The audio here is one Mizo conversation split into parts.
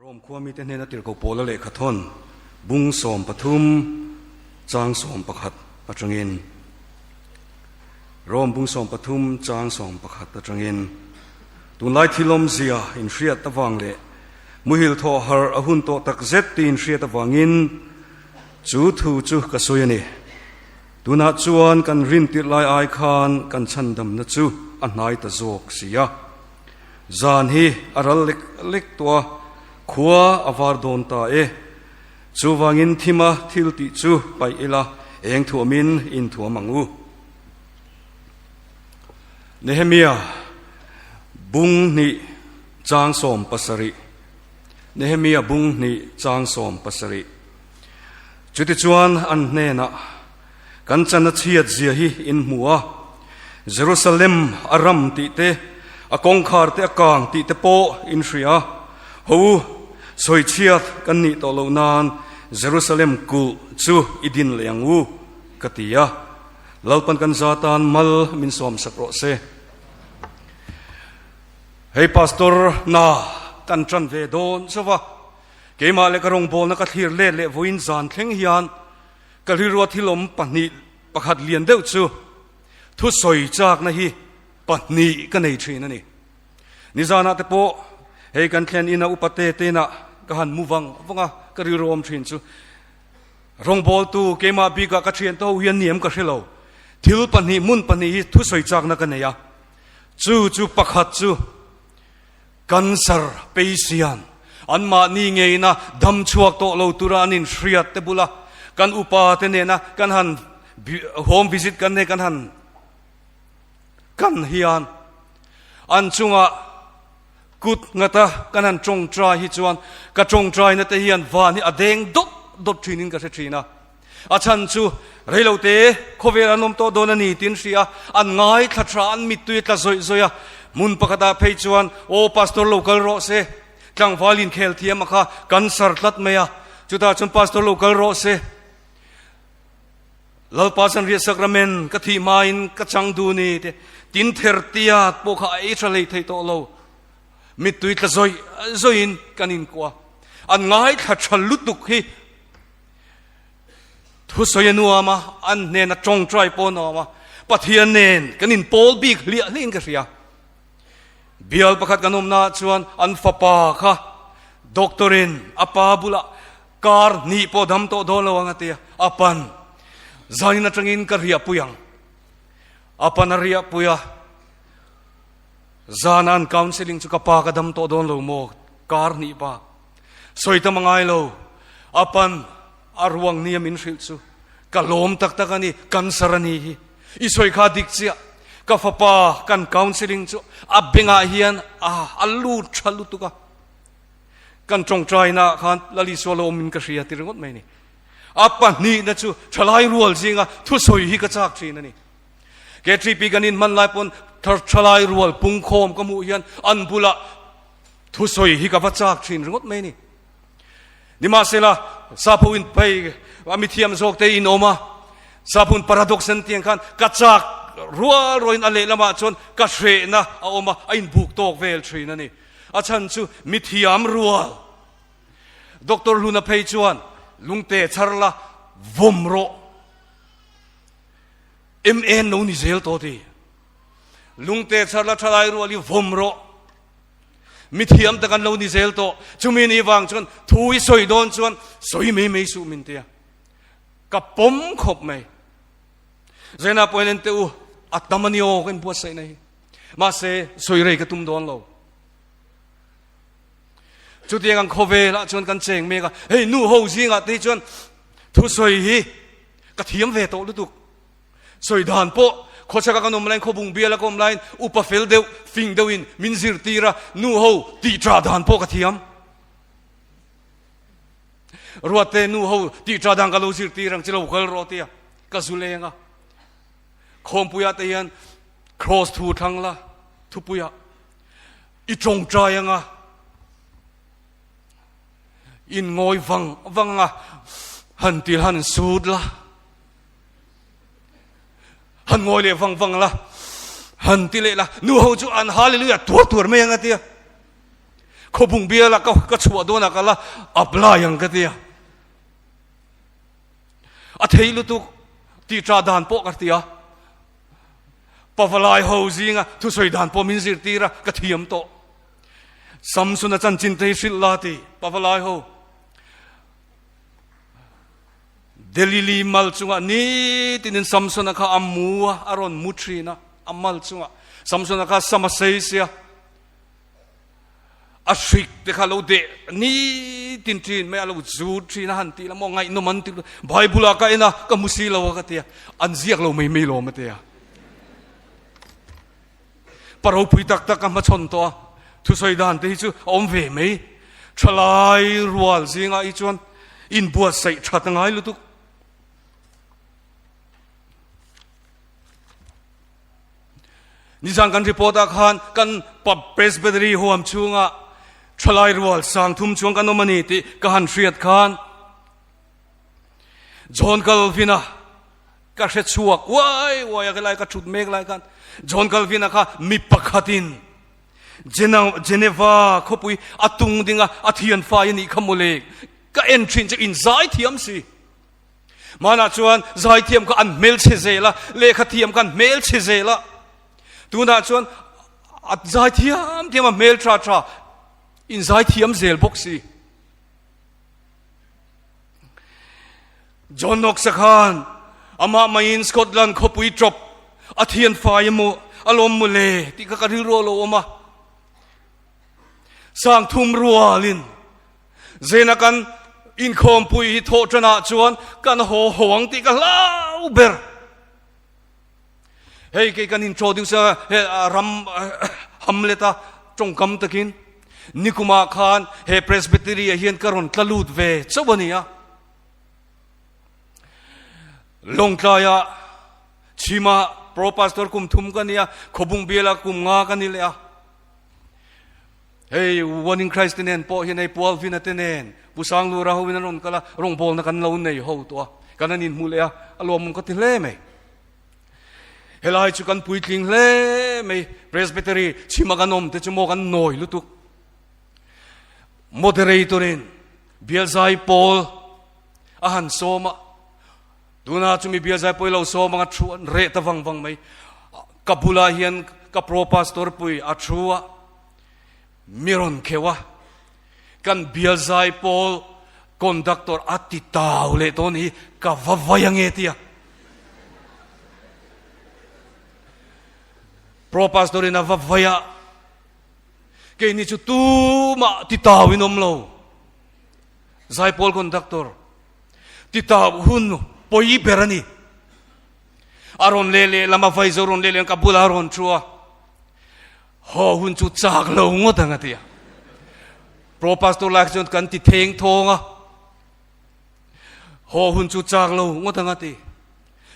Rome khua mite hnena tirhkoh pawla lehkhathawn bung 13 chang 11 atangin Rome bung 13 chang 11 atangin tunlai thilawmzia inhriat avang leh muhil thawh harh a hun tawh tak zet tih inhriat avangin chu thu chu ka sawi a ni. Tunah chuan kan rin tirh lai ai khan kan chhandamna chu a hnai ta zawk si a. Zan hi a ral lek lek tawh a, khua a var dawn ta e. Chuvangin thima thil tih chu paih ila, eng thuamin inthuam ang u. Nehemia bung hnih chang 17 Nehemia bung hnih chang 17 Chutichuan an hnenah, Kan chan a chhiat zia hi in hmu a, Jerusalem a ram tih te, a kawngkhar te a kang tih te pawh in hria. Ho u, sawi chhiat kan nih tawh loh nan Jerusalem kulh chu i din leh ang u, ka ti a. Lalpan kan za tan mal min sawmsak rawh se. Hei Pastor na kan tan ve dawn chauh a, keimah leh ka rawngbawlna ka thlir let leh vawiin zan thleng hian Ka rilrua thil awm pahnih pakhat lian deuh chu thusawi chakna hi pahnih ka nei thin a ni. Nizanah te pawh hei kan thlen ina upa te tena ka han mu vang vang a, ka rilru awm thin chu rawngbawltu keimah bikah ka thian te ho hian niam ka hre lo. Thil pahnih hmun pahnih hi thusawi chakna ka nei a, chu chu pakhat chu Cancer patient anmahni ngeina dam chhuak tawh lo tura an inhriat te bula kan upa te nena kan han home visit kan nei kan han kan hian an chunga kut ngata kan han tawngtai hi chuan ka tawngtaina te hian van hi a deng dawt dawt thinin ka hre thin a. A chhan chu reilote khawvel an awm tawh dawn a ni tiin hria a, an ngaithla tha, an mittui a tla zawih zawih a. Hmun pakhatah phei chuan, Aw Pastor lo kal rawh se, tlangval inkhel thiam a kha kan sar tlat mai a, chutah chuan Pastor lo kal rawh se, Lalpa Zanriah Sacrament ka thih hmain ka chang duh ni te, tin ther tiat pawh kha a ei tha hlei thei tawh lo, mittui tla zawih zawihin kan inkuah a, an ngaithla tha lutuk hi. Thusawi a nuam a, an hnena tawngtai pawh a nuam a, Pathian nen kan inpawl bik hliah hliahin ka hria. Bial pakhat kan awmnaah chuan an fapa kha doctor-in a pa bulah kar hnih pawh dam tawh dawn lo ang a ti a, a pan zanin atangin ka riahpui ang. A pan a riahpui a, zana an counselling chu ka pa ka dam tawh dawn lo maw, kar hnih pa. Sawi tam a ngai lo, a pan a ruang nia min hrilh chu ka lawm tak tak a ni, cancer a ni hi. I sawi kha dik chiah, ka fapa kan counselling chu a bengah hian a a lut tha lutuk a, kan tawngtaina khan Lal Isua lo awmin ka hria ti ringawt mai a ni. A pahnihna chu thalai rual zinga thusawi hi ka chak thin a ni. KTP kan inhman lai pawn thalai rual pungkhawm ka hmuh hian an bulah Thusawi hi ka va chak thin ringawt mai a ni. Nimahsela, Sapho in phei a mithiam zawk te in awm a, Saphun paradox an tih ang khan ka chak rual rualin a lehlamah chuan ka hrehna a awm a, a inbuk tawk vel thin a ni. A chhan chu mithiam rual Doctor Hluna phei chuan lungte chhar la vawm rawh MN lo ni zel tawh ti. Lungte chhar la thalai rual hi vawm rawh. Mithiam tak an lo ni zel tawh. Chumi ni vang chuan thu i sawi dawn chuan sawi mai mai suh min tia. Ka pawm khawp mai. Zaina pawhin en teh u, a tam a ni aw ka inbuatsaihna hi. Mahse, sawi rei ka tum dawn lo. Chutiang ang khawvelah chuan kan cheng mek a, hei nu ho zingah te hi chuan thusawi hi ka thiam ve tawh lutuk. Sawi dan pawh khawchhaka kan awm laiin khawbung biala ka awm laiin upa fel deuh fing deuhin min zirtir a, nu ho tih tah dan pawh ka thiam. Ruatte nu ho tih tah dan ka lo zirtir ang che lo kal rawh tia ka zu leng a. Khawmpuia te hian cross thu thlang la thupuia i tawngtai anga in ngawi vang vang a han til han sut la. Han ngawi leh vang vang la, han ti leh la, nu ho chu an hallelujah tuar tuar mai ang a tia. Khawbung biala ka ka chhuah dawnah ka la apply ang ka ti a. A thei lutuk tih tah dan pawh ka ti a. Pavalai ho zinga thusawi dan pawh min zirtir a, ka thiam tawh. Samsona chanchin te hi hrilh la ti Pavalai ho. Delili mal chungah nitinin Samsona kha a mu a, a rawn mu thin a, a mal chungah. Samsona kha sam a sei sia, a hrik te kha lo deh nitin thin mai a, lo zut thin a han tih la maw ngaihnawm an ti Bible ah ka en a, ka hmu si lo a ka ti a, an ziak lo mai mai lawm a ti a. Pa ropui tak tak ka hmachhawn tawh a, thusawi dan te hi chu a awm ve mai. Thalai rual zingah hi chuan inbuatsaih that a ngai lutuk. Nizan kan report ah khan kan Presbytery huam chhunga thalai rual sangthum chuang kan awm a ni tih ka han hriat khan John Calvin-a Ka hre chhuak uai uai a, helai ka thut mek lai khan John Calvin-a kha mi pakhatin Geneva khawpui a tung ding a, a thian fai a nih kha mawle, ka en thin chu in zai thiam si. Hmanah chuan zai thiam kha an hmelchhe zel a, lehkha thiam kha an hmelchhe zel a, tunah chuan a zai thiam thiam a hmel tha tha in zai thiam zel bawk si. John Knox-a khan amah maiin Scotland khawpui ṭawp a thian fai emaw a lawm maw le tih kha ka rilru a lo awm a. Sangthum rualin Zena kan inkhawmpui hi thawh ṭanah chuan kan haw ho ang tih ka hlau ber. Hei kei kan introduce a he ram Hamlet-a tawngkam takin nikumah khan he Presbytery-ah hian ka rawn tla lut ve chauh a ni a. Lawngtlaiah Chhima Pro Pastor kum thum ka ni a, Khawbung biala kum nga ka ni leh a. Hei One in Christ te nen pawh hian hei Pu Alvin-a te nen Pu Sanglura hoin an rawn kal a, rawngbawlna kan lo nei ho tawh a, kan han inhmu leh a, a lawmawm ka ti hle mai. Helai chu kan puitling hle mai, Presbytery chhima kan awm te chu maw kan nawi lutuk. Moderator-in Bialzai pawl a han sawm a, tuna chumi Bialzai pawl lo sawm anga thu an reh ta vang vang mai. Ka bulah hian ka pro pastor pui a thu a, mi rawn kheuh a, kan Bialzai pawl conductor a ti tau leh tawh ni ka va vai ange tia. Pro pastor in a va vai a, Keini chu tumah titau in awm lo. Zaipawl conductor titau hun pawi ber a ni. A rawn leh leh lam a vai zo rawn leh leh ka bulah a rawn thu a. Haw hun chu chak lo ngawt ang a ti a. Pro pastor lai chuan kan ti theng thawng a. Haw hun chu chak lo ngawt ang a ti.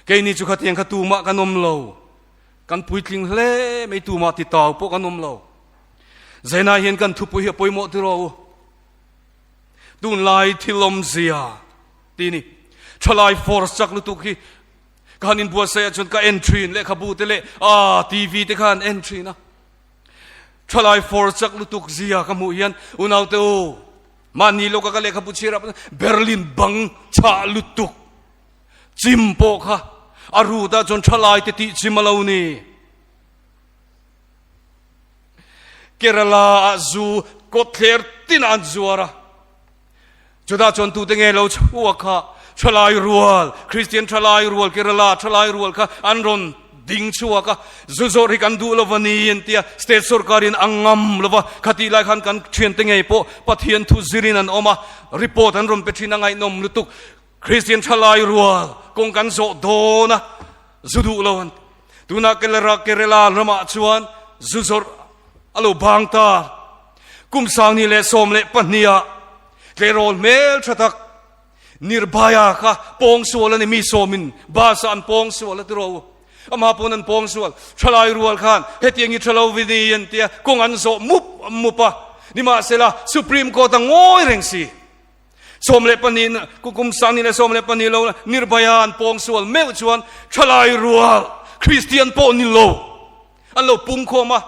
Keini chu khatiang kha tumah kan awm lo. Kan puitling hle mai tumah ti tau pawh kan awm lo. Zainah hian kan thupui hi a pawimawh tiraw u. Tunlai thil awmzia ti ni. Thalai force chak lutuk hi ka han inbuatsaih ah chuan ka en thin lehkhabu te leh ah TV te kha an en thin a. Thalai force chak lutuk zia ka hmuh hian unaute u mahni lawka ka lehkhabu chhiar ah Berlin bang chhah lutuk. Chim pawh kha a rut ah chuan thalai te tih chim a lo ni. Kerala ah zu kawtthler tin ah an zuar a, chutah chuan tute nge lo chhuak kha thalai rual, Kristian thalai rual, Kerala thalai rual kha an rawn ding chhuak a, zu zawrh hi kan duh lo va ni an ti a, state sorkar in a ngam lo va, khatih lai khan kan thiante ngei pawh Pathian thu zirin an awm a, report an rawn pe thin a ngaihnawm lutuk. Kristian thalai rual kawng kan zawh dawn a, zu duh lo an ti. Tunah Kerala Kerala ramah chuan zu zawrh a lo bang ta. Kum 2012 ah tleirawl hmel tha tak Nirbhaya kha pawng sual a ni, mi sawmin bus ah an pawng sual a ti rawh u. Amah pawn an pawng sual. Thalai rual khan hetiang hi tha lo vi ni an ti a, kawng an zawh mup mup a. Nimahsela Supreme Court a ngawi reng si. 12 kum 2012 lo Nirbhaya an pawng sual meuh chuan thalai rual Kristian pawh ni lo an lo pung khawm a,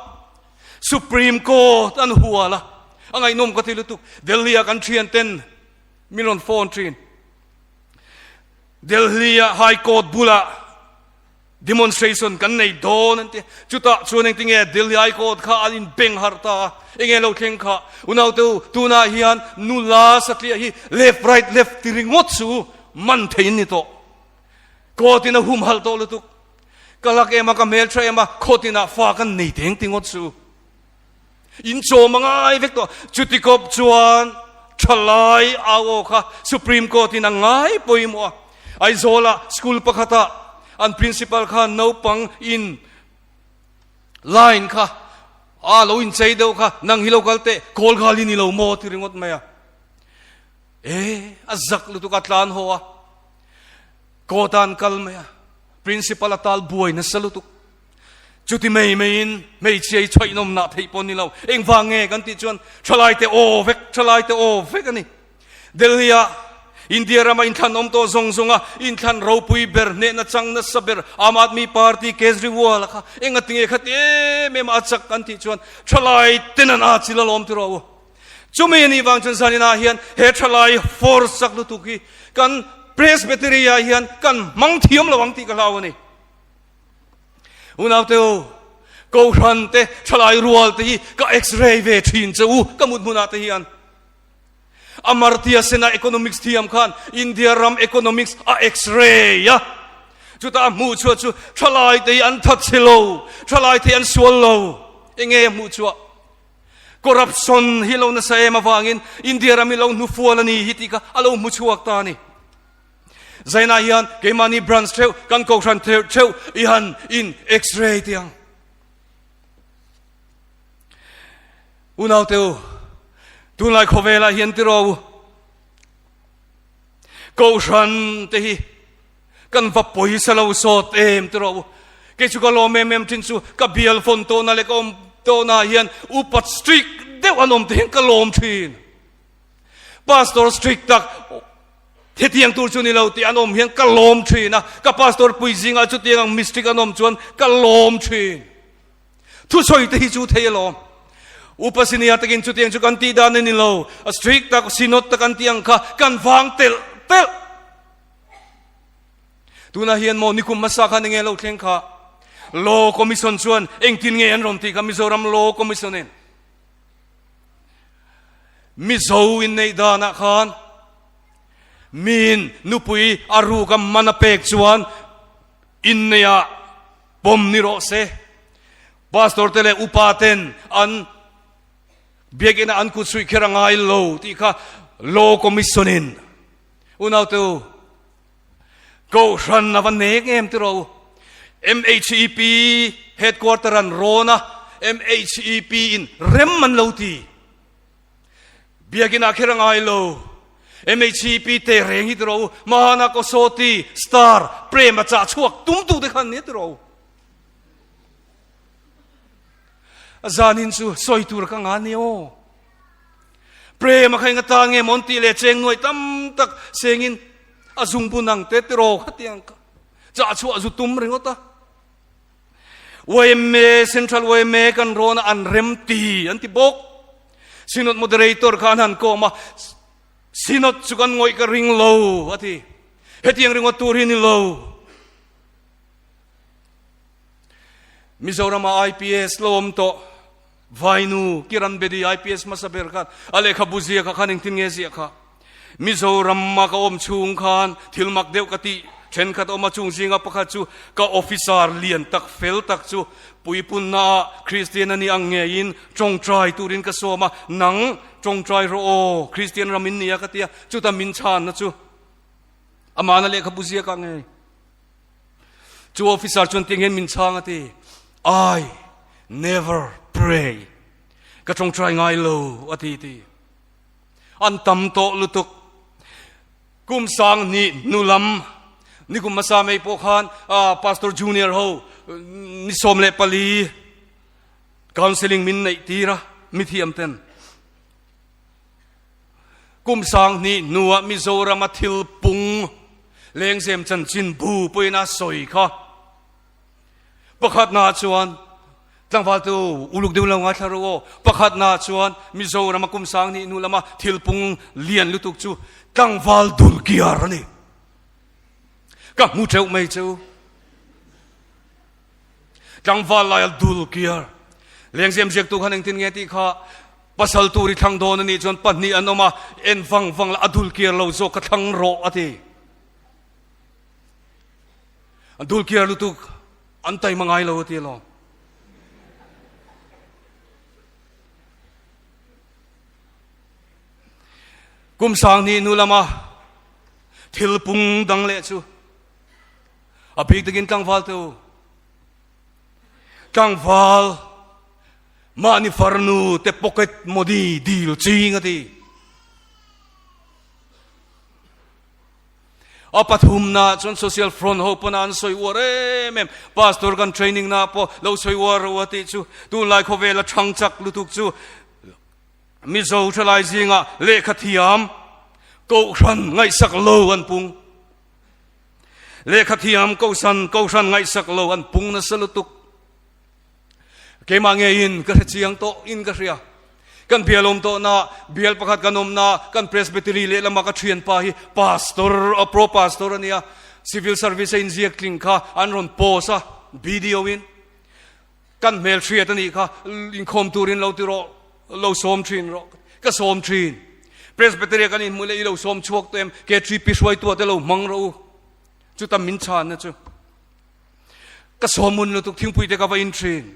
Supreme Court an hual a. A ngaihnawm ka ti lutuk. Delhi-a kan thian ten min rawn phone thin. Delhi-a High Court bulah demonstration kan nei dawn an ti. Chutah chuan engtinge Delhi High Court kha an inbeng harh ta a, enge lo thleng kha. Unaute u, tunah hian nula satliah hi left right left ti ringawt chu man thei an ni tawh. Court in a humhalh tawh lutuk. Ka lak em a, ka hmeltha em a, court inah fa kan nei teng ti ngawt chu. In chawm a ngai vek tawh. Chuti kawp chuan thalai au aw kha Supreme Court in a ngai pawimawh a. Aizawlah school pakhatah an principal khan naupang in line kha a lo inchei deuh kha nang hi lo kal teh kawl nghal i ni lo maw ti ringawt mai a. E a zak lutuk a tlan haw a. Court ah an kal mai a. Principal a tal buai nasa lutuk. Chuti mai maiin hmeichhia i chhuaih nawmnah theih pawh ni lo. Engvang nge kan tih chuan thalaite aw vek, thalaite aw vek a ni. Delhi-ah India rama inthlan awm tawh zawng zawnga inthlan ropui ber, hnehna chang nasa ber Aam Aadmi Party Kejriwal-a kha engati nge khati em em a a chak kan tih chuan thalai ten an aa chil alawm ti rawh u. Chumi a nih vang chuan zaninah hian he thalai force chak lutuk hi kan Presbytery-ah hian kan hmang thiam lo ang tih ka hlau a ni. Unaute u, Kohhran te, thalai rual te hi ka x-ray ve thin che u, ka mut hmunah te hian. Amartya Sena economics thiam khan India ram economics a x-ray a. Chutah a hmuh chhuah chu thalai te hi an that chhe lo, thalai te hi an sual lo. Enge a hmuh chhuah? Corruption hi lo nasa em avangin India ram hi lo hnufual a ni hi tih kha a lo hmu chhuak ta a ni. Zainah hian keimahni branch theuh, kan kohhran theuh theuh i han in x-ray tih ang. Unaute u, tunlai khawvelah hian tiraw u, kohhran te hi kan va pawisa lo sawt em tiraw u. Kei chu ka lawm em em thin chu ka bial fawn tawhna leh ka awm tawhna hian upat strict deuh an awm te hian ka lawm thin. Pastor strict tak hetiang tur chu ni lo tih an awm hian ka lawm thin a, ka pastor pui zingah chutiang ang mistake an awm chuan ka lawm thin. Thusawi te hi chu thei alawm. Upa senior takin chutiang chu kan tih dan a ni lo, a strict tak synod tak an tih ang kha kan vang telh telh. Tunah hian maw nikum hmasa khan enge lo thleng kha Law Commission chuan engtin nge an rawn tih kha Mizoram Law Commission in Mizo inneih danah khan miin nupui a ruk a man a pek chuan inneihah pawm ni rawh se. Pastor te leh upa ten an biakina an kut suih kher a ngai lo tih kha Law Commission in unaute u Kohhran a va nek em ti rawh u. MHEP headquarter an rawn a, MHEP in rem an lo ti. Biakinn ah kher a ngai lo. MHEP te reng hi ti rawh u. Mahana Kosawti star Prem a chah chhuak tum tu te khan nia ti rawh u. A zanin chu sawi tur ka nga nia aw. Prem a kha eng atan nge mawn tih leh cheng nuai tam tak sengin a zungbun ang te tiraw khatiang kha chah chhuah zu tum ringawt a. YMA, Central YMA kan rawn a an rem ti an ti bawk. Synod Moderator kha an han kawm a, Synod chu kan ngawih ka ring lo a ti. Hetiang ringawt tur hi ni lo. Mizorama IPS lo awm tawh Vainu Kiran Bedi IPS hmasa ber khan a lehkhabu ziak ah khan engtin nge ziah kha? Mizoram a ka awm chhung khan thil mak deuh ka tih thenkhat awm a, chung zinga pakhat chu ka officer lian tak fel tak chu puipunna ah Kristian a ni ang ngeiin tawngtai turin ka sawm a, nang tawngtai rawh aw, Kristian ram in nia ka ti a, chuta min chhanna chu amahna lehkhabu ziak ah ngei. Chu officer chuan tiang hian min chhang a ti, I never pray. Ka tawngtai ngai lo a ti ti. An tam tawh lutuk. Kum sang hnih hnu lam ni kum hmasa mai pawh khan Pastor Junior ho ni 14 counseling min neih tir a mithiam ten. Kum 2000 hnuah Mizorama thil pung lengzem chanchin bu pawhin a sawi kha. Pakhatnaah chuan. Tlangval tu uluk deuh lo ngaithla rawh aw. Pakhatna chuan Mizoram a kum sang hnih hnu lama thil pung lian lutuk chu tlangval dul kiar a ni. Ka hmu teuh mai chu. Tlangval lai a dul kiar. Lengzem ziaktu khan engtin nge tih kha pasal tur i thlang dawn a nih chuan pahnih an awm a, en vang vang la a dul kiar lo zawk ka thlang rawh a ti. An dul kiar lutuk an taima ngai lo a ti alawm. Kum sang hnih hnu lama thil pung dang leh chu a bik takin tlangval te u tlangval mahni farnu te pocket money dil ching a ti. A pathumna chuan Social Front ho pawn an sawi uar em em. Pastor kan training na pawh lo sawi uar ro a tih chu tunlai khawvela thang chak lutuk chu Mizo thalai zinga lehkha thiam Kohhran ngaihsak lo an pung. Lehkha thiam Kohhran Kohhran ngaihsak lo an pung nasa lutuk. Keimah ngeiin ka hre chiang tawh in ka hria. Kan bial awm tawh na, bial pakhat kan awm na, kan presbytery lehlamah ka thianpa hi pastor, a pro pastor a nia, civil service a inziak tling kha an rawn post a, video in. Kan hmel hriat a nih kha, inkhawm turin lo ti rawh, lo sawm thin rawh, ka sawm thin. Presbytery a kan inhmuh leh i lo sawm chhuak tawh em, KTP hruaitu ah te lo hmang rawh u. Chuta min chhanna chu. Ka sawmun lutuk thingpui te ka va in thin.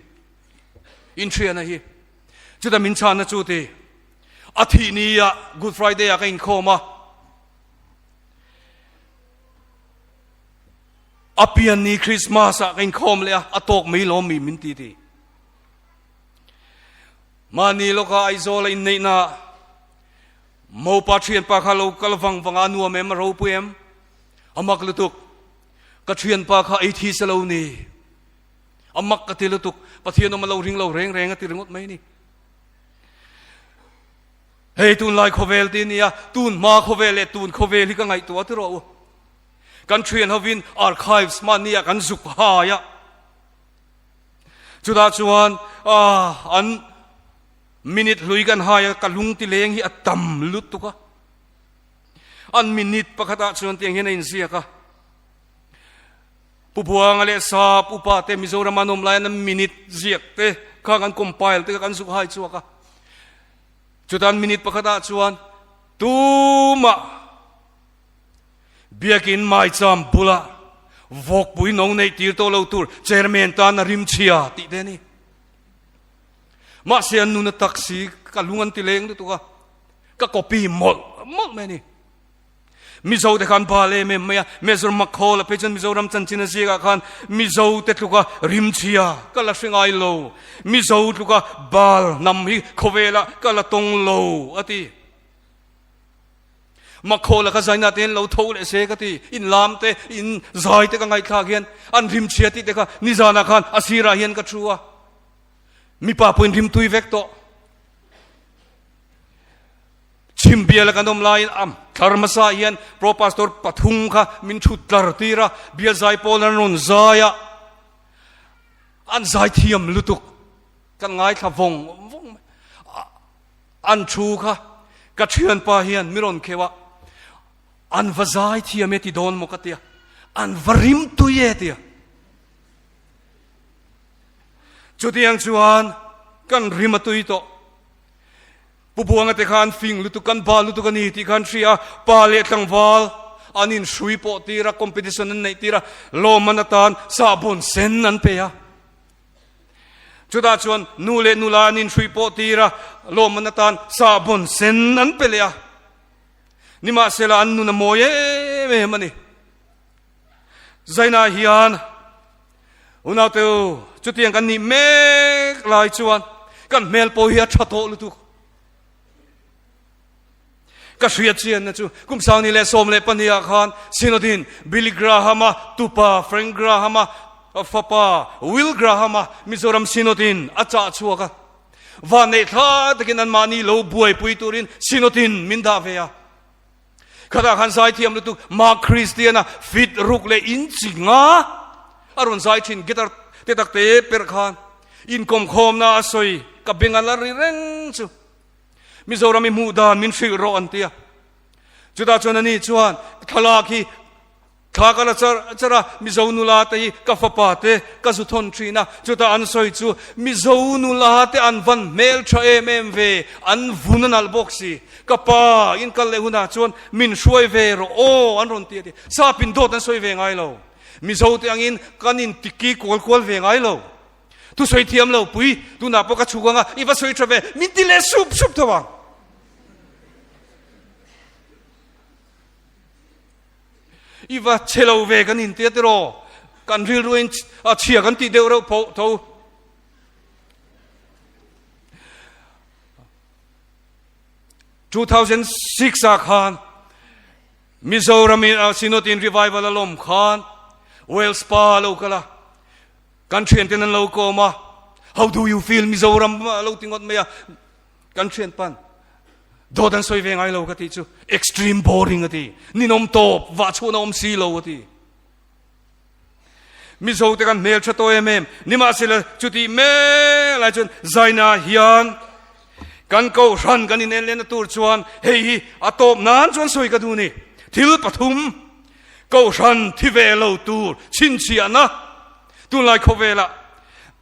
In thiana hi. Chuta min chhanna chu ti. A thih ni ah Good Friday ah ka inkhawm a. A pian ni Christmas ah ka inkhawm leh a, a tawk mai lawm mi min ti ti. Mahni lawka Aizawl a inneihna Mopa thianpa kha lo kal vang vang a, a nuam em, a ropui em? A mak lutuk. Ka thianpa kha ei thi se lo ni. A mak ka ti lutuk. Pathian awm a lo ring lo reng reng a ti ringawt mai ni. Hei tunlai khawvel ti nia, tun hma khawvel leh tun khawvel hi ka ngaihtuah ti rawh u. Kan thian hovin archives hmanni ah kan zuk hai a. Chutah chuan an minute hlui kan hai a, ka lung ti leng hi a tam lutuk a. An minute pakhatah chuan tiang hian a inziak a, Pu Buanga leh Sap upa te Mizoram an awm laiin an minute ziak te kha kan compile te kha kan zuk hai chhuak a. Chutah an minute pakhatah chuan tumah Biakin Maicham bulah vawkpui no neih tir tawh lo tur chairman tan a rim chhia tih te a ni. Mahse an nuna taxi ka lung an ti leng lutuk a. Ka copy mawlh mawlh mai a ni. Mizo te khan bal em em mai a, Major Makhawl a phei chuan Mizoram chanchin a ziakah khan Mizo te tluka rimchhia ka la hre ngai lo, Mizo tluka bal hnam hi khawvelah ka la tawng lo a ti. Makhawl a ka zaina te hian lo tho leh se ka ti, in lam te, in zai te ka ngaihthlak hian an rimchhia tih te kha nizanah khan a sirah hian ka thu a, mipa pawhin rimtui vek tawh. Chhim biala kan awm laiin a tlar hmasa hian Pro Pastor pathum kha min thut tlar tir a, bial zai pawl an rawn zai a, an zai thiam lutuk, kan ngaithla vawng vawng mai. An thu kha ka thianpa hian mi rawn kheuh a, an va zai thiam e ti dawn maw ka tia, an va rim tui e tia. Chutiang chuan kan rim a tui tawh. Pu Buanga te khan fing lutuk kan bal lutuk a ni tih khan hria a, pa leh tlangval an inhrui pawh tir a, competition an neih tir a, lawmman atan sahbawn sen an pe a. Chutah chuan nu leh nula an inhrui pawh tir a, lawmman atan sahbawn sen an pe leh a. Nimahsela an nun a mawi em em a ni. Zaina hian Unaute u, chutiang kan nih mek lai chuan kan hmel pawh hi a tha tawh lutuk. Ka hriat chianna chu kum sangni leh 12 ah khan Synod-in Billy Graham-a tupa Frank Graham-a fapa Will Graham-a Mizoram Synod-in a chah chhuak a. Vanneih thla takin anmahni lo buaipui turin Synod-in min dah ve a. Khatah khan zaithiam lutuk Mark Christian-a fit ruk leh inchi nga a rawn zai thin guitar te tak te perh khan. Inkawmkhawmna a sawi ka beng a la ri reng chu. Mizoram i hmuh dan min hrilh rawh an ti a. Chutah chuan ani chuan thlalak hi thla ka la char char a, Mizo nula te hi ka fapa te ka zu thawn thin a. Chutah an sawi chu Mizo nula te an van hmel tha em em ve, an vun a nalh bawk si. Ka pa in kal leh hunah chuan min hruai ve rawh aw an rawn ti a ti. Sap in dawt an sawi ve ngai lo. Mizo te angin kan in tiki kual kual ve ngai lo. Thusawi thiam lo pui, tunah pawh ka chhuk anga i va sawi tha ve, min ti leh sup sup tho ang. I va chhe lo ve kan intia tiraw, kan rilruin a chhia kan tih deuh reuh pawh tho. 2006 ah khan Mizoram in Synod in revival a lawm khan Wales pa lo kal a, Kan thianten an lo kawm a, How do you feel Mizoram a lo ti ngawt mai a, kan thianpan dawt an sawi ve ngai lo ka tih chu extreme boring a ti, ninawm tawp vah chhuahna awm si lo a ti. Mizo te kan hmel tha tawh em em, nimahsela chutih mek lai chuan Zaina hian kan kohhran kan inen lehna tur chuan hei hi a tawp nan chuan sawi ka duh ni. Thil pathum Kohhran thi ve lo tur chhinchhiahna tunlai khawvelah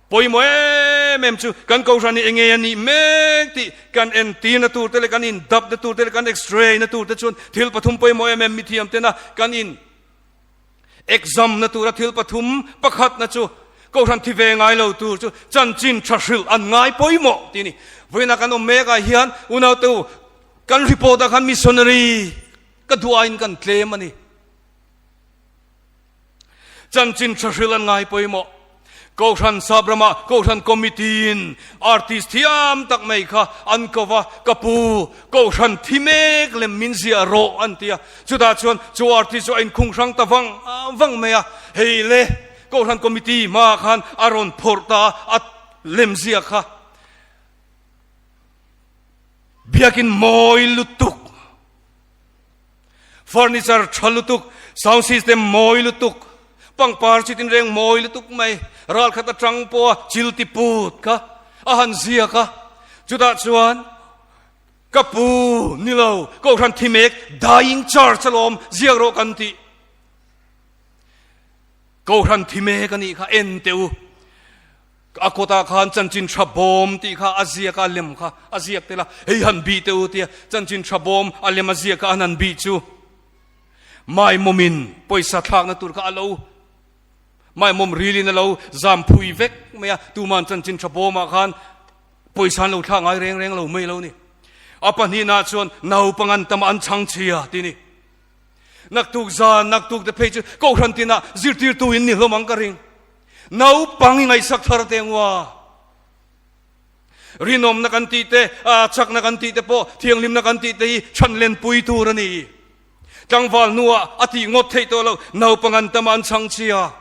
pawimawh em em chu kan kohhran hi enge a nih mek tih kan entirna tur te leh kan indapna tur te leh kan x-ray na tur te chuan thil pathum pawimawh em em mithiam tena kan in exam na tura thil pathum pakhatna chu kohhran thi ve ngai lo tur chu chanchin tha hrilh an ngai pawimawh tih a ni. Vawiinah kan awm mekah hian unaute u kan report ah khan missionary Ka duain kan tlem a ni. Chanchin tha hril an ngai pawimawh. Kohhran sap rama Kohhran Committee-in artist thiam tak mai kha an ko va, Ka pu, Kohhran thi mek lem min ziah rawh an ti a. Chutah chuan chu artist chu a inkhung hrang ta vang vang mai a. Hei le, Kohhran Committee hmaah khan a rawn phawrh ta a, a lem ziah kha. Biakin mawi lutuk. Furniture tha lutuk, sound system mawi lutuk, pangpar chi tinreng mawi lutuk mai, ral khat atang pawha chil ti put kha a han ziak a. Chutah chuan ka pu ni lo, Kohhran thi mek dying church alawm ziak rawh kan tih. Kohhran thi mek a nih kha en teh u. A kawtah khan chanchin tha bawm tih kha a ziak a, a lem kha a ziak tel a, hei han bih teh u tia chanchin tha bawm a lem a ziak a an han bih chu maimawmin pawisa thlakna tur kha a lo maimawm rilin a lo zam phui vek mai a, tuman chanchin tha bawmah khan pawisa an lo thlak ngai reng reng lo mai lo ni. A pahnihna chuan naupang an tam a an chhangchhia tih a ni. Naktuk zan, naktuk te phei chu Kohhran tinah zirtirtu in ni hlawm ang ka ring. Naupang i ngaihsak thar te ngua. Rinawmna kan tih te, chakna kan tih te pawh, thianghlimna kan tih te hi chhan lenpui tur a ni. Tlangval hnuah a tih ngawt theih tawh lo, naupang an tam a an chhang chia.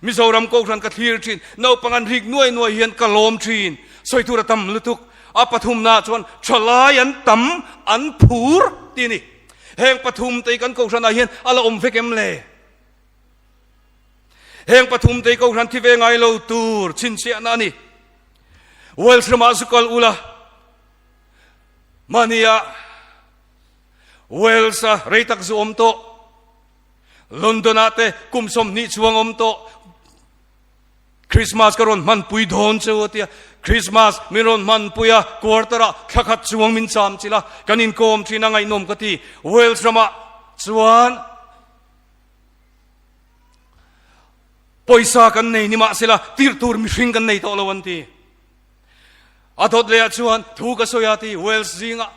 Mizoram Kohhran ka thlir thin, naupang an rik nuai nuai hian ka lawm thin. Sawi tur a tam lutuk. A pathumnaah chuan thalai an tam, an phur tih a ni. Heng pathum te hi kan Kohhranah hian a la awm vek em le? Heng pathum te hi Kohhran thi ve ngai lo tur chhinchhiahna a ni. Wales ramah zu kal ula, mahnia Wales-a rei tak zu awm tawh, London-ah te kum 20 chuang awm tawh, Christmas ka rawn hmanpui dawn che u a ti a, Christmas min rawn hmanpui a, quarter ah thla khat chuang min cham chilh a, kan inkawm thin a ngaihnawm ka ti. Wales ramah chuan pawisa kan nei ni mahsela tirh tur mihring kan nei tawh lo an ti. A dawt leh ah chuan thu ka sawi a ti Wales zingah.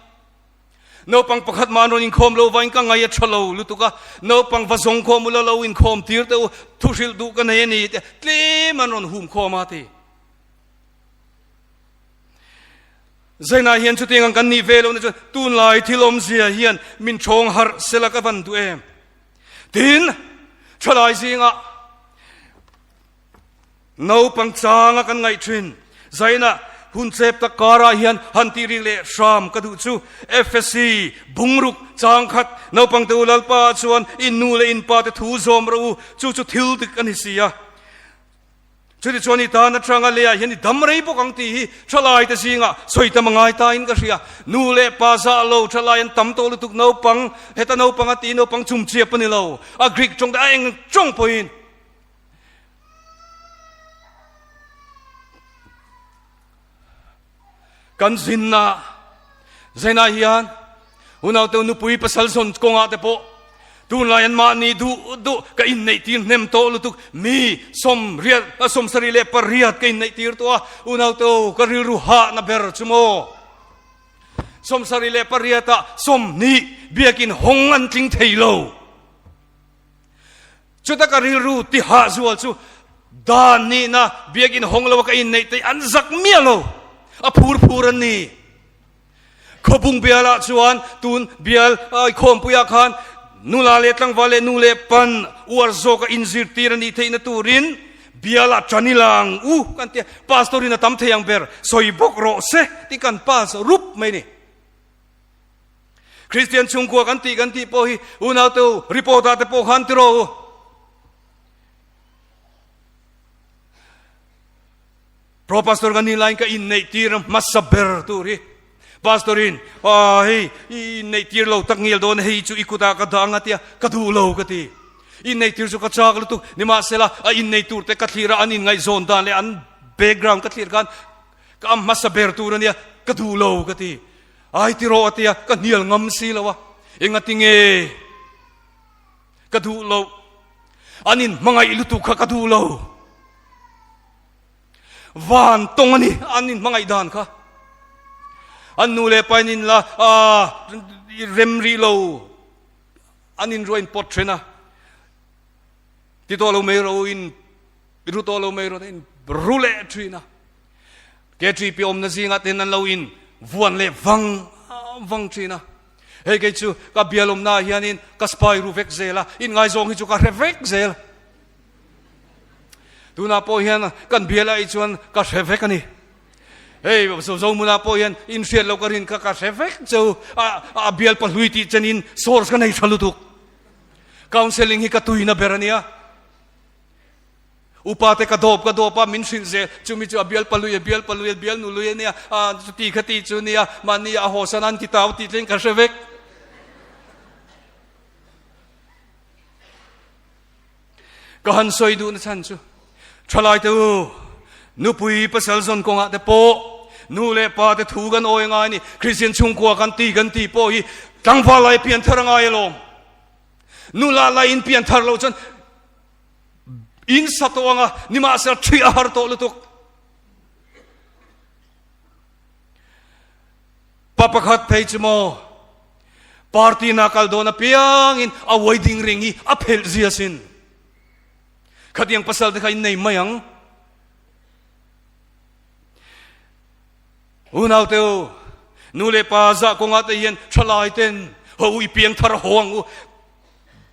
Naupang pakhat mah an rawn inkhawm lo vain ka ngaih a tha lo lutuk a, naupang va zawng khawm ula lo inkhawm tir teh u, thu hrilh duh ka nei a ni tih tlem an rawn hum khawm a ti. Zainah hian chutiang ang kan nih ve lohna chuan tunlai thil awmzia hian min thawng harh sela ka van duh em? Tin, thalai zingah Naupang changa kan ngaih thin. Zaina hun chep tak karah hian han tih rik leh hram ka duh chu FSC bungruk chang khat naupang te u Lalpa ah chuan in nu leh in pa te thu zawm rawh u, chu chu thil dik a ni si a. Chutichuan i tan atanga leiah hian i dam rei bawk ang tih hi thalaite zingah sawi tam a ngai tain ka hria. Nu leh pa zah lo thalai an tam tawh lutuk naupang, heta naupang a tih naupang chumchiap a ni lo, a Greek tawng te a eng tawng pawhin. Kan zinna zainah hian unaute nupui pasal zawn kawngah te pawh tunlai an mahni duh duh ka inneih tir hnem tawh lutuk mi sawmriat 78 ka inneih tir tawh a unaute ka rilru hahna ber chu maw 78 ah 20 biakin hawng an tling thei lo. Chuta ka rilru ti hah zual chu dan nihna biakinn hawng lo a ka inneih te an zak miah lo, a phur phur an ni. Khawbung bialah chuan tun bial khawmpuiah khan nula leh tlangval leh nu leh pan uar zawka inzirtir a nih theihna turin bialah tan ila ang u kan tia, pastor in a tam thei ang ber sawi bawk rawh se tih kan pass rup mai ni. Kristian chhungkua kan tih kan tih pawh hi unaute u, report ah te pawh khan ti rawh u. Pro pastor kan nih laiin ka inneih tir hmasa ber tur hi pastor in ah hei i inneih tir lo tak ngial dawn hei chu i kutah ka dah ang a tia ka duh lo ka ti. Inneih tir chu ka chak lutuk nimahsela a inneih tur te ka thlir a an inngaihzawn dan leh an background ka thlir khan ka am hmasa ber tur ania ka duh lo ka ti. Ai ti rawh a tia, ka hnial ngam si lo a, engati nge ka duh loh, an in hmangaih lutuk kha ka duh lo, van tawng a ni an in hmangaih dan kha, an nu leh pa in in la rem rih lo, an in ruah in pawt then a, ti tawh lo mai rawh u in ru tawh lo mai rawh in ru leh thin a. KTP awmna zingah ten an lo in vuan leh vang vang thin a. Hei kei chu ka bial awmna ah hianin ka spy ru vek zel a, in ngaizawng hi chu ka hre vek zel. Tunah pawh hian kan bial ah hi chuan ka hre vek a ni. Hei Zohmunah pawh hian in hriat loh ka rin kha ka hre vek cheu a, a bial pahlui tih chenin source ka nei tha lutuk. Counselling hi ka tuina ber a nia. Upa te ka dawp ka dawp a, min hrilh zel, chumi chu a bial palui, a bial palui, a bial nului a nia, a chuti kha ti chu nia, mahni a hawsan an ti tau tih thleng ka hre vek. Ka han sawi duhna chhan chu, thalai te u, nupui pasal zawn kawngah te pawh, nu leh pa te thu kan awi ngai a ni, Kristian chhungkua kan ti kan ti pawh hi tlangval lai pian thar a ngai alawm. Nula laiin pian thar loh chuan In sa tawh anga, nimahsela ṭhi a har tawh lutuk. Pa pakhat phei chu maw, party na kal dawn apiangin a wedding ring hi a phelh zia sin. Khatiang pasal te kha in nei mai ang. Unaute u, nu leh pa zah kawngah te hian thalai ten ho u i piang thar haw ang u.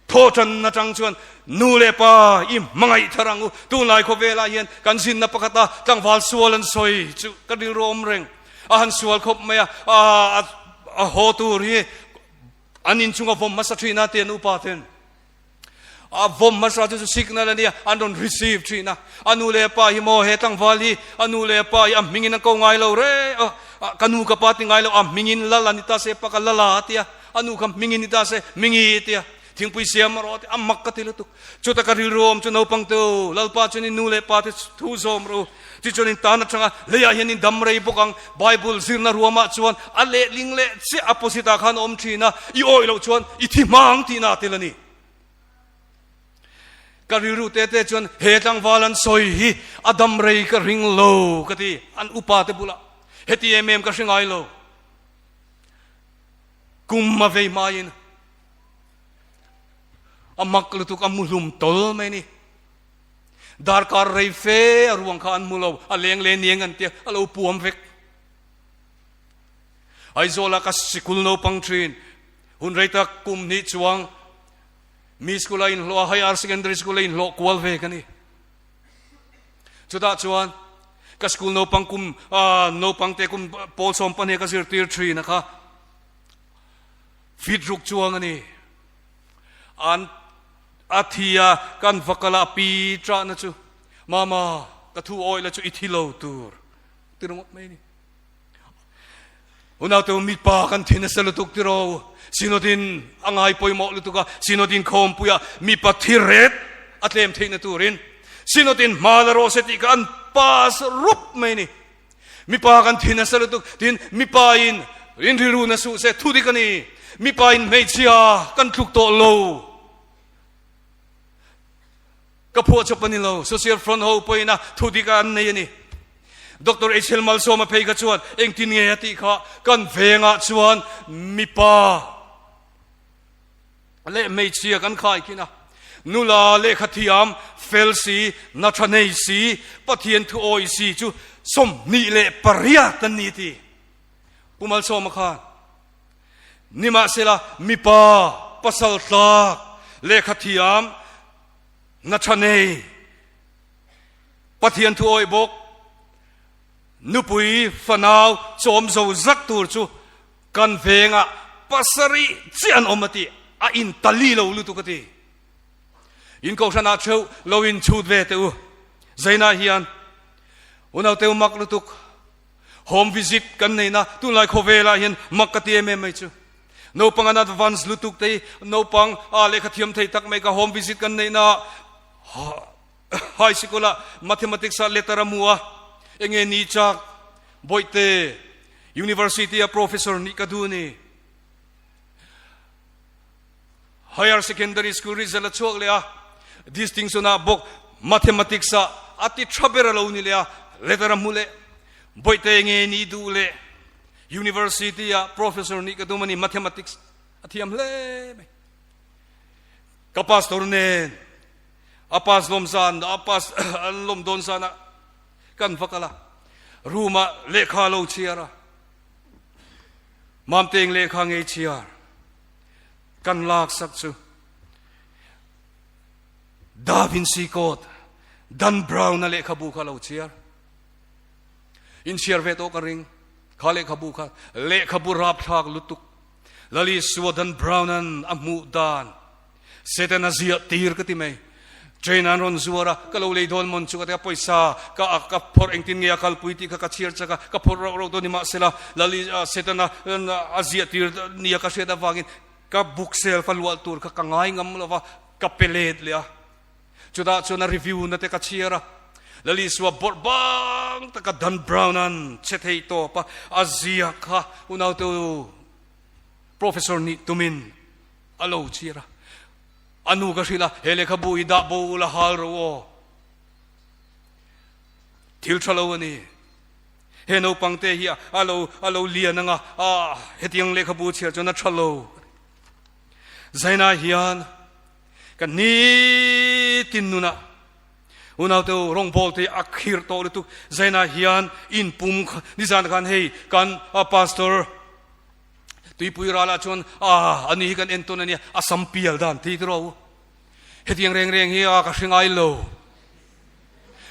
Thaw tan atang chuan nu leh pa i hmangaih thar ang u. Tunlai khawvelah hian kan zinna pakhata tlangval sual an sawi chu ka rilru awm reng. A han sual khawp mai a, a haw tur hi an inchunga vawm hmasa thin a ti an upa ten. A vawm hmasa chu chu signal a nia, an rawn receive thin a. A nu leh pa hi maw he tlangval hi a nu leh pa hi a hmingin an ko ngai lo reng a, ka nu ka pa ti ngai lo, a hmingin lal a ni ta se pa ka lal a a ti a. A nu kha hmingin ni ta se, Mingi i tia, thingpui siam a rawh a ti, a mak ka ti lutuk. Chuta ka rilru awm chu naupang te u, Lalpa chuan in nu leh pa te thu zawm rawh u. Tichuan in tan atanga leiah hian in dam rei bawk ang. Bible zirna ruamah chuan a lehling leh chiah opposite ah khan a awm thin a, i awih loh chuan i thi hma ang tihna a tel a ni. Ka rilru te te chuan he tlangval an sawi hi a dam rei ka ring lo ka ti, an upa te bulah heti em em ka hre ngai lo. Kum a vei hmaiin a mak lutuk a muhlum tawl mai a ni. Darkar rei fe a ruang kha an hmu lo, a leng leh niang an tia, a lo puam vek. Aizawla ka sikul naupang thin, hun rei tak kum hnih chuang mi school a inhlawh a, Higher Secondary School a inhlawh kual ve ka ni. Chutah chuan ka school naupang kum naupang te kum pawl 12 ka zirtir thin a kha fit ruk chuang a ni. An a thi a kan va kal a pi chahna chu mama. Ka thu awih la chu i thi lo tur ti ringawt mai a ni. Unau teu mipa kan thi nasa lutuk tiraw Synod-in a ngai pawimawh lutuk a, Synod-in khawmpuia mipa thi ret a tlem theihna turin Synod-in hma la rawh se tih kha an pass rup mai a ni. Mipa kan thi nasa lutuk tin mipa in in rilru na suh se thu dik a ni. Mipa in hmeichhia kan tluk tawh lo. Ka phuah chawp a ni lo, Social Front ho pawhin a thu dik a an nei a ni. Doctor HL Malsawma phei kha chuan engtin nge a tih kha kan vengah chuan mipa leh hmeichhia kan khai khin a, nula lehkha thiam, fel si, na tha nei si, Pathian thu awih si chu 28 an ni a ti. Pu Malsawma khan nimahsela mipa pasal tlak lehkha thiam, Na tha nei, Pathian thu awih bawk, nupui fanau chawm zo zak tur chu kan vengah pasarih chiah an awm a ti, a in tali lo lutuk a ti. In kohhranah theuh lo in chhut ve teh u. Zainah hian unaute u mak lutuk home visit kan neihna tunlai khawvelah hian mak ka ti em em mai chu. Naupang an advance lutuk te hi naupang a lehkha thiam thei tak mai ka home visit kan neih na high sikul ah mathematics ah letter a hmu a enge ni chak bawihte university a professor nih ka duh ni higher secondary school result a chhuak leh a distinction ah bawk mathematics ah a ti tha ber a lo ni leh a letter a hmu leh bawihte enge ni duh leh University ah professor nih ka tum a ni, mathematics a thiam hle mai. Ka pastor nen a pass lawm zan a pass an lawm dawn zan ah kan va kal a, room ah lehkha lo chhiar a, Mamteng lehkha ngei chhiar kan lak sak chu Da Vinci Code Dan Brown a lehkhabu kha lo chhiar. Inchhiar ve tawh ka ring. Kha lehkhabu kha lehkhabu rapthlak lutuk Lali Suadan Brown-a'n a hmuh dan Satan a ziah tir ka ti mai. Train an rawn zuar a, ka lo lei dawn mawn chu ka ti a, pawisa ka ka phawrh engtin nge a kalpui tih kha ka chhiar chak a, ka phawrh rauh rauh dawn ni mahsela Lali Satan a a ziah tir nia ka hriat avangin ka book shelf a luah tur kha ka ngai ngam lo va, ka pe let leh a. Chutah chuan a review na te ka chhiar a, Lalisua bawrh bang taka Dan Brown-a'n che thei tawp a, a ziak kha unaute u Professor nih tumin a lo chhiar a. A nu ka hrilh a, he lehkhabu hi dah bo ula hal ro aw. Thil tha lo a ni. He naupang te hi a lo a lo lian anga, a hetiang lehkhabu chhiar chuan a tha lo. Zaina hian Ka nitin nunah unaute u rawngbawlte hi a khirh tawh lutuk. Zainah hian in pum nizan khan hei kan pastor tuipui ralah chuan a ani hi kan entawn ania a sam pial dan thei tiraw u. Hetiang reng reng hi a ka hre ngai lo.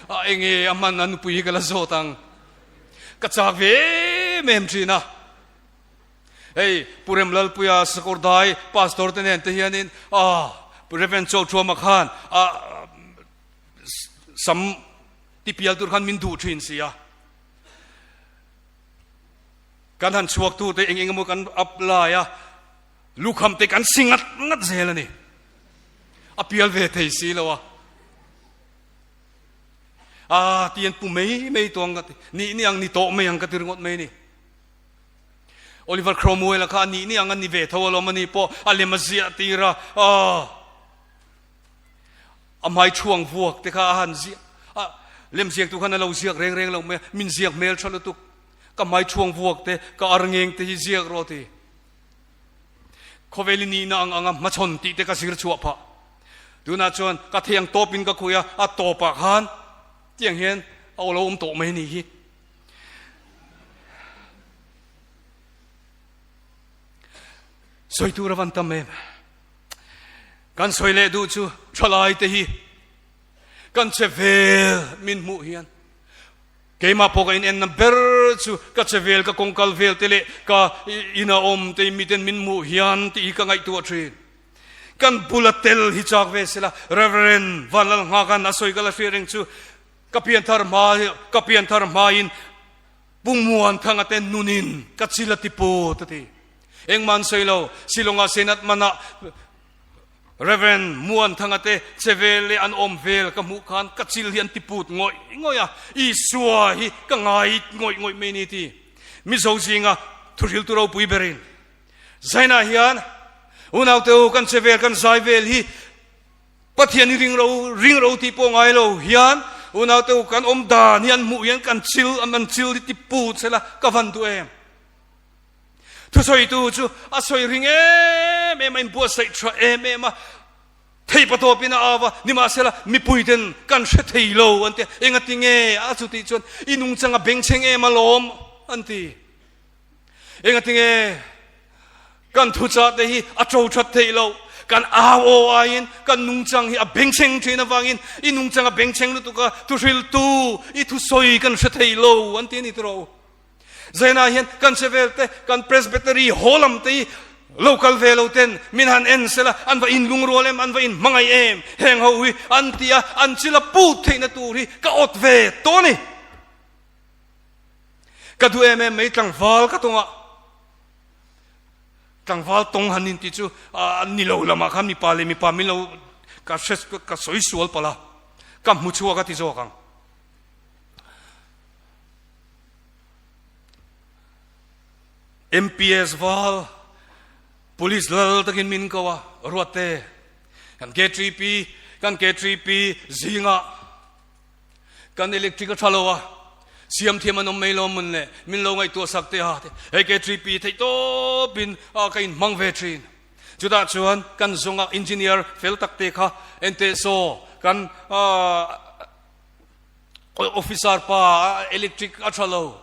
A enge a hman a nupui hi ka la zawt ang. Ka chak ve em em thin a. Hei Pu Remlalpuia Sakawrdai Pastor te nen te hianin ah Pu Reverend Chawlthuama khan ah sam ti pial tur khan min duh thin si a. Kan han chhuak tur te eng eng emaw kan apply a, lukham te kan si ngat ngat zel a ni. A pial ve thei si lo a. Ah ti an pu mai mai tawng ka ti. Nih ni ang ni tawh mai ang ka ti ringawt mai ni. Oliver Cromwell-a kha a nih nih ang a ni ve tho alawm a ni pawh a lem a ziah tir a, aw a hmai thuang vuak te kha a han ziah a, lem ziaktu khan a lo ziak reng reng lo mai a, min ziak hmel tha lutuk, ka hmai thuang vuak te, ka ar ngeng te hi ziak rawh ti. Khawvel i nihna ang anga hmachhawn tih te ka zir chhuah phah. Tunah chuan ka thei ang tawpin ka khuih a, a tawpah khan tiang hian a lo awm tawh mai a nih hi. Sawi tur a van tam em. Kan sawi leh duh chu thalai te hi kan che vel min hmuh hian keimah pawh ka in enna ber chu ka che vel ka kawng kal vel te leh ka ina awm te miten min hmuh hian tih hi ka ngaihtuah thin. Kan bula tel hi chak ve sela Reverend Vanlalnghakan a sawi ka la hriat reng chu. Ka pianthar hma ka pianthar hmain Pu Muanthanga te nunin ka chil a ti put a ti. Engmah an sawi lo, Shillong-ah Senat manah Rev. Muanthanga te che vel leh an awm vel ka hmuh khan ka chil hi an ti put ngawih ngawih a, Isua hi ka ngai ngawih ngawih mai ni ti. Mizo zinga thuhriltu ropui berin Zainah hian unaute u kan che vel kan zai vel hi Pathian hi ring ro ring ro tih pawh ngai lo hian unaute u kan awm dan hi an hmuh hian kan chil an chil hi ti put sela ka van duh em. Thusawitu chu a sawi ring em em a, inbuatsaih tha em em a, thei patawpin a au a, nimahsela mipuiten kan hre thei lo an ti a, engati nge a chu tih chuan i nungchang a bengchheng em alawm an ti. Engati nge kan thuchah te hi a to that theih loh, kan au aw aiin kan nungchang hi a bengchheng thin avangin i nungchang a bengchheng lutuk a, thuhriltu i thusawi kan hre thei lo an ti a ni tiraw u. Zainah hian kan che vel te, kan Presbytery haw lam te hi lo kal ve lo ten min han en sela, an va inlungrual em, an va inhmangaih em, heng ho hi an ti a, an chila put theihna tur hi ka awt ve tawh a ni. Ka duh em em mai tlangval ka tawng a, tlangval tawng han inti chu a ni lo lamah khan mipa leh mipa min lo ka hre ka sawi sual palh a, ka hmu chhuak a ti zawk ang. MPS val Police lal takin min ko a, Ruatte, kan KTP, kan KTP zingah kan electric a tha lo a, siam thiam an awm mai lo mun le, min lo ngaihtuah sak teh a, hei KTP theih tawpin ka inhmang ve thin. Chutah chuan kan zawnga engineer fel tak te kha enteh saw kan Officer pa electric a tha lo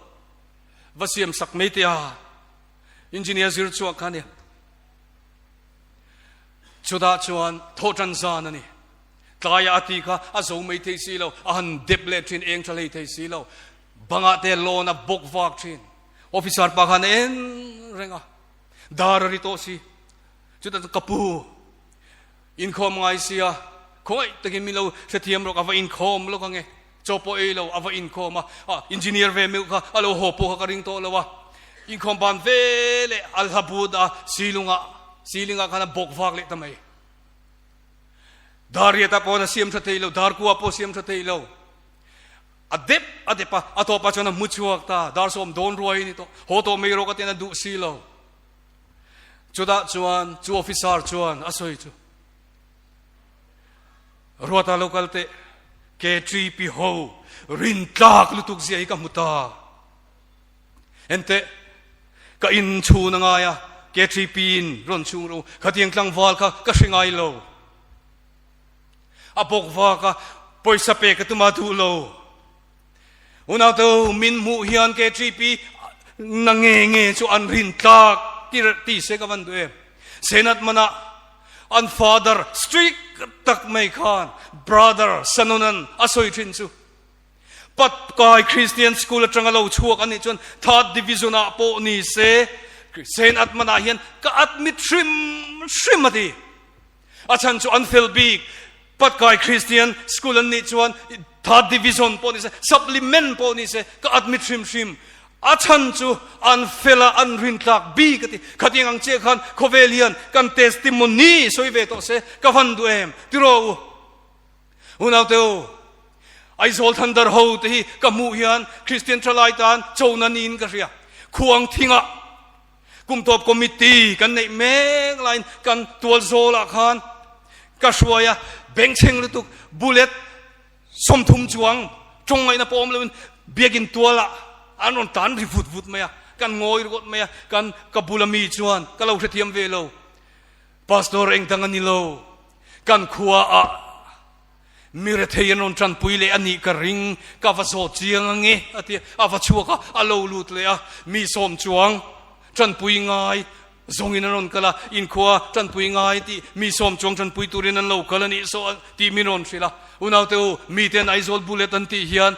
va siam sak mai teh a, engineer zir chhuak kha a nia. Chutah chuan thawhtan zan a ni. Tlaiah a ti kha a zo mai thei si lo, a han dep leh thin, eng tha hlei thei si lo. Bangah te lawn a bawk vak thin. Officer pa khan a en reng a, dar a ri tawh si. Chutah chuan ka pu, Inkhawm ngai sia, khawngaih takin min lo hrethiam rawh, ka va inkhawm lawk ange, chaw pawh ei lo, a va inkhawm a, ah engineer ve meuh kha a lo haw pawh kha ka ring tawh lo a, inkhawm ban ve leh a hla but a, silungah, ceiling ah khan a bawk vak leh ta mai. Dar riatah pawh a siam tha thei lo, dar kua pawh a siam tha thei lo, a dep a dep a, a tawpah chuan a hmu chhuak ta, dar sawm dawn ruai a ni tawh, haw tawh mai rawh ka tian a duh si lo. Chutah chuan chu officer chuan a sawi chu, Ruata lo kal teh, KTP ho rin tlak lutuk zia hi ka hmu ta. Enteh, ka in chhun a ngai a, KTP in rawn chhung rawh u, khatiang tlangval kha ka hre ngai lo. A bawk vak a, pawisa pek ka tum a duh lo. Unautu min hmuh hian KTP na nge nge chu an rin tlak ti se ka van duh em. Senat manah an father strict tak mai khan brother Sanonan a sawi thin chu Patkai Christian School atanga lo chhuak anih chuan third division ah pawh ni se Senat manah hian ka admit hrim hrim a ti. A chhan chu an fel bik. Patkai Christian School an nih chuan third division pawh ni se, supplement pawh ni se, ka admit hrim hrim. A chhan chu an fel a, an rintlak bik a ti. Khatiang ang chiah khan khawvel hian kan testimony sawi ve tawh se, ka van duh em? Tiraw u? Unaute u, Aizawl Thunder ho te hi ka hmuh hian Christian thalai tan chona niin ka hria. Khuang thingah Kumtawp committee kan neih mek laiin kan tual zawlah khan ka hruai a, bengchheng lutuk bullet 30 chuang tawng ngaihna pawh awm loin biakin tualah an rawn tan ri vut vut mai a, kan ngawi ringawt mai a, kan ka bula mi chuan ka lo hrethiam ve lo, Pastor engdang a ni lo, kan khuaah Mi rethei an rawn tanpui leh a nih ka ring, ka va zawt chiang ange a ti a, a va chhuak a, a lo lut leh a, mi sawm chuang tanpui ngai zawngin an rawn kal a, inkhua tanpui ngai tih mi sawm chuang tanpui turin an lo kal a nih saw tih min rawn hrilh a, unaute u, miten Aizawl bullet an tih hian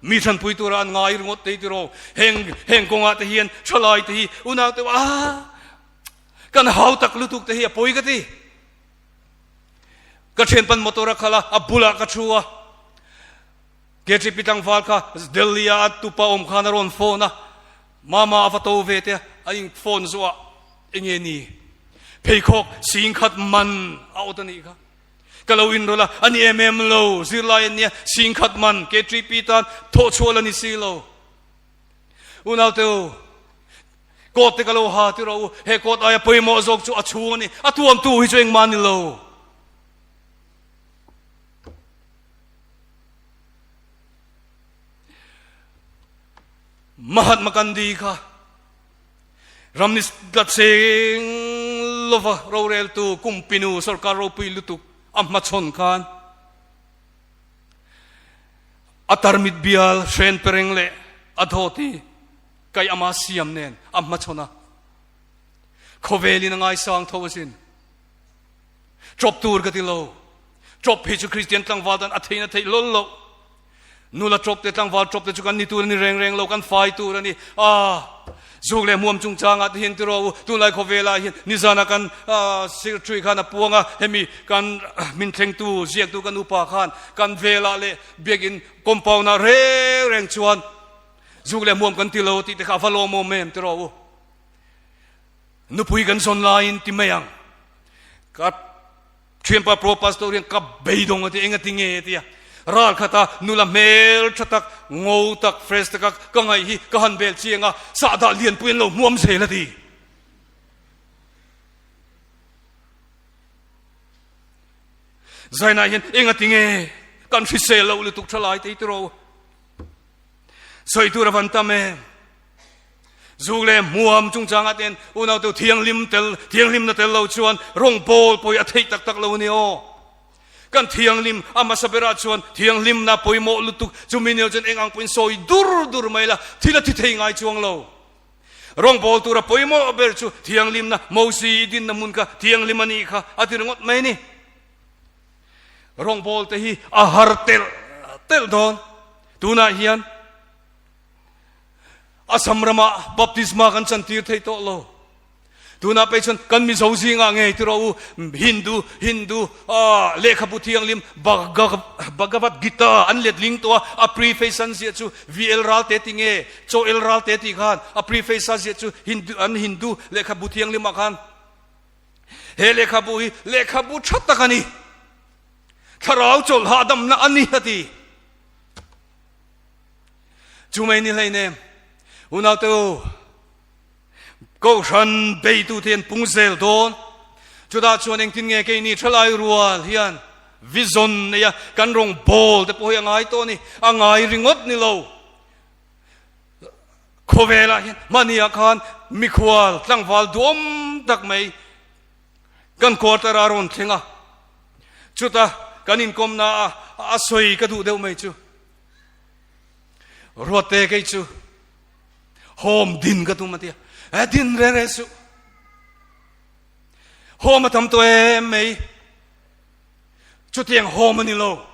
mi tanpui tura an ngai ringawt thei tiraw, heng heng kawngah te hian thalai te hi unaute u aah kan hau tak lutuk te hi a pawi ka ti. Ka thianpan motor a khalh a, a bulah ka thu a. KTP tlangval kha Delhi a a tupa awm khan a rawn phone a, Mama a va to ve te a in phone zuah enge ni pheikhawk singkhat man a awt a nih kha. Ka lo inrawlh a, a ni em em lo, zirlai an nia, singkhat man KTP tan thawhchhuah la ni si lo. Unaute u, coat te ka lo ha ti rawh u, he coat aia pawimawh zawk chu a chhung a ni, a tuamtu hi chu engmah a ni lo. Mahatma Gandhi kha ramni tlat seng lova roreltu kumpinu sorkar ropui lutuk a hmachhawn khan a tarmit bial hren pereng leh a dhoti kai ama siam nen a hmachhawn a, khawvelin a ngaisang tho asin. Chawp tur ka ti lo. Chawp hi chu Kristian tlangval tan a theihna theih hlawl loh. Nula chawp te tlangval chawp te chu kan ni tur a ni reng reng lo, kan fai tur a ni. Ah, zuk leh hmuam chungchangah te hian tiraw u, tunlai khawvelah hian nizana kan secretary khan a puang a, hemi kan min thlengtu ziaktu kan upa khan kan velah leh biakin compound ah reng reng chuan zuk leh hmuam kan ti lo tih te kha a va lawmawm em tiraw u. Nupui kan zawn laiin ti mai ang. Ka thianpa pro pastor hian ka beidawng a ti, eng a ti nge a ti a. Ral khata nula hmel tha tak, ngo tak, fresh taka ka ngaih hi ka han bel chiang a, sahdah lianpui an lo hmuam zel a ti. Zainah hian eng a ti nge kan hrisel loh lutuk tha lai te hi tiraw. Sawi tur a van tam em. Zuk leh hmuam chungchangah ten unaute thianghlim tel thianghlimna tel lo chuan rawngbawl pawh hi a theih tak tak lo a ni aw. Kan thianghlim a hmasa berah chuan thianghlimna pawimawh lutuk chumi nilo chuan eng ang pawhin sawi dur dur mai la thil a thi thei ngai chuang lo. Rawngbawl tura pawimawh ber chu thianghlimna Mosi dinna hmun kha thianghlim a nih kha a ti ringawt mai a ni. Rawngbawl te hi a har telh telh dawn. Tunah hian Assam ramah baptisma kan chantir thei tawh lo. Tunah pei chuan kan Mizo zingah ngei ti rawh u, Hindu, Hindu lehkhabu thianghlim Bhagavad Gita an letling tawh a, a preface an ziah chu VL Ralte ti nge, Chaw El Ralte tih khan a preface a ziah chu Hindu, an Hindu lehkhabu thianghlimah khan he lehkhabu hi lehkhabu tha tak a ni, thlarau chawlh hahdamna a ni a ti. Chu mai ni hleinem, unaute u, Kohhran beitu te an pung zel dawn. Chutah chuan engtin nge keini thalai rual hian vision nei a kan rawng bawl te pawh hi a ngai tawh a ni. A ngai ringawt ni lo. Khawvelah hian mahniah khan mikhual tlangval duhawm tak mai kan quarter a rawn thleng a. Chuta kan inkawmna a a sawi ka duh deuh mai chu. Ruatte kei chu home din ka tum a tia. E din re re suh. Home a tam tawh em mai. Chutiang home a ni lo.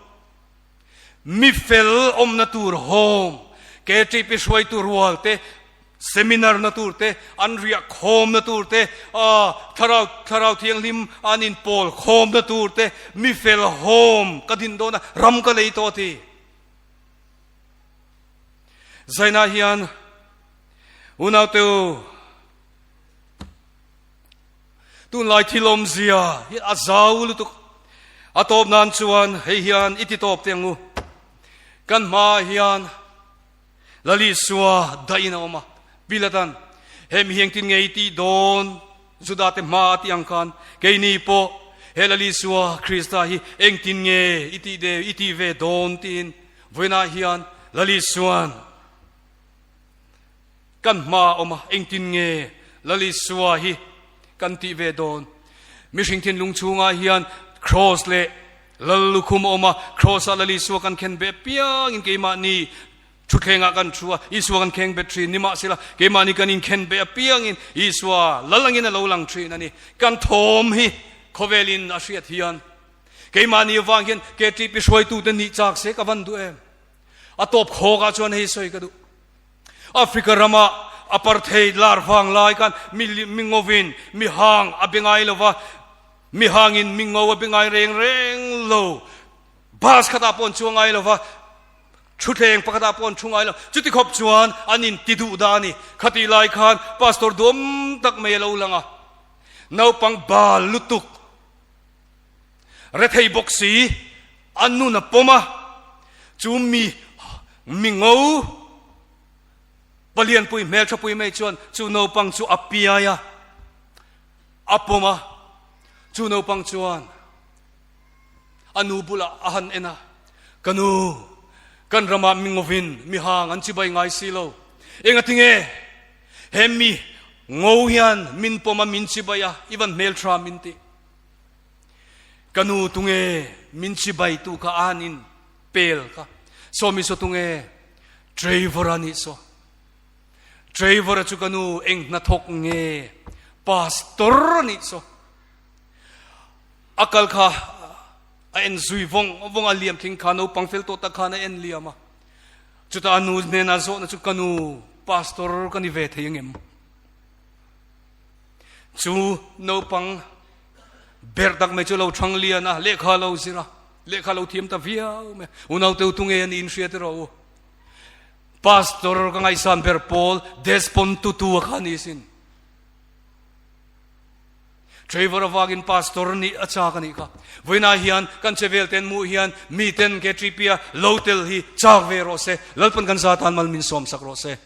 Mi fel awmna tur home, KTP hruaitu rual te, seminar na tur te, an riah khawm na tur te, thlarau thlarau thianghlim an inpawl khawm na tur te, mi fel home ka din dawn a, ram ka lei tawh a ti. Zainah hian unaute u, tunlai thil awmzia hi a zau lutuk. A tawp nan chuan hei hian i ti tawp teh ang u. Kan hmaah hian Lalisua dahin a awm a, Pilatan he mi hiang tin nge i tih dawn? Judate hma a tih ang khan keini pawh he Lalisua Krista hi engtin nge i tih de i tih ve dawn tiin vawiinah hian Lalisuan kan hma a awm a, engtin nge Lalisua hi kan tih ve dawn? Mihring thinlung chhungah hian Kraws leh Lal lukhum a awm a, Kraws-ah Lal Isua kan khen beh apiangin keimahni thutthlengah kan thu a, Isua kan kheng bet thin. Nimahsela, keimahni kan inkhen beh apiangin Isua lal angin a lo lang thin a ni. Kan thawm hi khawvelin a hriat hian keimahni avang hian KTP hruaitute nih chak se ka van duh em? A tawp khawkah chuan hei sawi ka duh. Africa rama apartheid lar vang lai khan mi mi ngovin mi hang a be ngai lova, Mi hangin mi ngo a be ngai reng reng lo. Bus khatah pawh an chuang ngai lo va. Thutthleng pakhatah pawh an thu ngai lo. Chuti khawp chuan an inti duh dah a ni. Khatih lai khan Pastor duam tak mai a lo lang a, naupang bal lutuk, rethei bawk si, a nun a pawm a, chu mi mi ngo palianpui hmelthapui mai chuan chu naupang chu a piai a, a pawm a, chu naupang chuan A nu bulah a han en a, Ka nu, kan ramah mi ngovin mi hang an chibai ngai si lo. Engati nge he mi ngo hian min pawm a min chibai a, i van hmeltha min ti. Ka nu tunge min chibai tu kha a han in pel kha. Saw mi saw tunge Trevor a nih saw. Trevor a chu ka nu eng hnathawk nge pastor a nih saw. A kal kha a en zui vawng vawng a, liam thing kha naupang fel tawh tak khan a en liam a. Chutah a nu hnenah zawhna chu ka nu pastor ka ni ve thei angem? Chu naupang ber tak mai chu lo thang lian a, lehkha lo zir a, lehkha lo thiam ta viau mai. Unaute u tunge a ni inhria tiraw u? Pastor ka ngaihsan ber pawl Desmond Tutu a kha ni sin. Trevor avangin pastor nih a chak a nih kha. Vawiinah hian kan chevel ten hmuh hian miten KTP-a lo tel hi chak ve rawh se. Lalpan kan za tan mal min sawm sak rawh se.